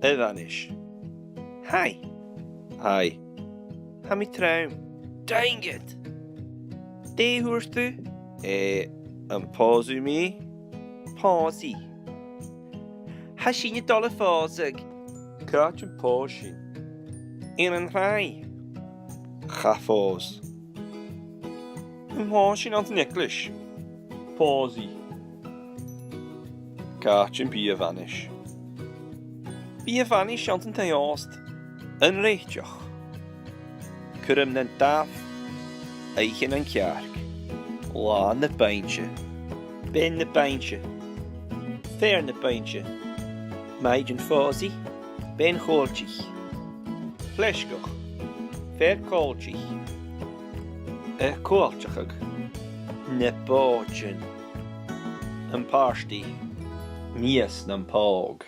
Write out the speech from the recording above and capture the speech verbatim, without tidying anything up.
A' bhanais. Hi. Hi. Tha mi trom. Daingit. Dè thuirt thu? Eh, am pòsadh mi? Pòsadh. Tha sinn a' dol a phòsadh. Càit am pòs sinn? Ann an tràigh. Cha phòs. Am pòs sinn anns an eaglais? Pòsadh. Càit am bi a' bhanais? Bidh a' bhanais anns an taigh-òsta. An rèiteach. Cuirm nan damh. Oidhche nan cearc. Latha na beinne. Bean na beinne. Fear na beinne. Maighdeann-phòsaidh. Bean-chomhaltaidh. Plasgadh. Fear comhaltaidh. A' comhaltachadh. Na bòidean. Am pàrtaidh. Mìos nam pòg.